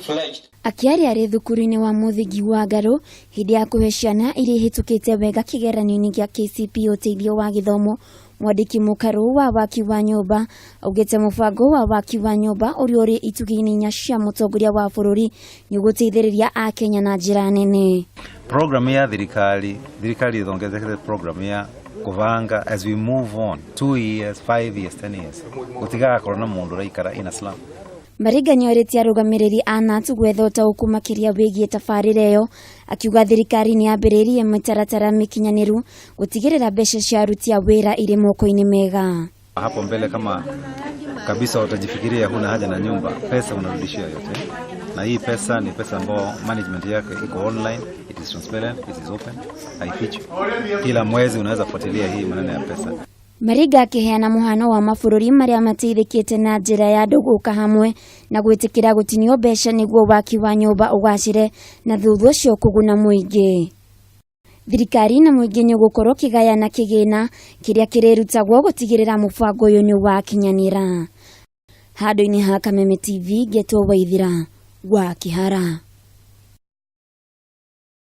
Fully-fledged. Akĩaria arĩ thukuru-inĩ wa mũthingi wa Ngarũ hĩndĩ ya kũhe ciana iria ihĩtũkĩte wega kĩgeranio-inĩ gĩa KCPE ũteithio wa gĩthomo, mwandĩki mũkarũ wa waki wa nyũmba augĩte mũbango wa waki wa nyũmba ũrĩa ũrĩ itugĩ-inĩ inya cia mũtongoria wa bũrũri nĩ ũgũteithĩrĩria Akenya na njĩra nene. Program ya thirikari, thirikari ithondekete program ya kuvanga as we move on 2 years, 5 years, 10 years, gutigakorwo na mundu uraikara in a slum. Mariga nĩorĩtie arũgamĩrĩri a KNUT gwetha ũtaũku makĩria wĩgiĩ tabarĩra ĩyo, akiuga thirikari nĩ yambĩrĩirie mĩtaratara mĩkinyanĩru gũtigĩrĩra mbeca cia aruti a wĩra irĩ moko-inĩ mega. Hapo mbele kama kabisa utajifikiria huna haja na nyumba, pesa unarudishia yote, na hii pesa ni pesa ambayo management yake iko online, it is transparent, it is open, haifichwi. Kila mwezi unaweza fuatilia hii maneno ya pesa. Mariga akĩheana mũhano wa mabũrũri marĩa mateithĩkĩte na njĩra ya andũ gũka hamwe na gwĩtĩkĩra gũtinio mbeca nĩguo waki wa nyũmba ũgacĩre na thutha ũcio kũguna mũingĩ. Thirikari na mũingĩ nĩ ũgũkorwo kĩgayana kĩgĩna kĩrĩa kĩrĩrutagwo gũtigĩrĩra mũbango ũyũ nĩ wakinyanĩra. Handũ-inĩ ha Kameme TV, ngetwo Waithira wa Kĩhara.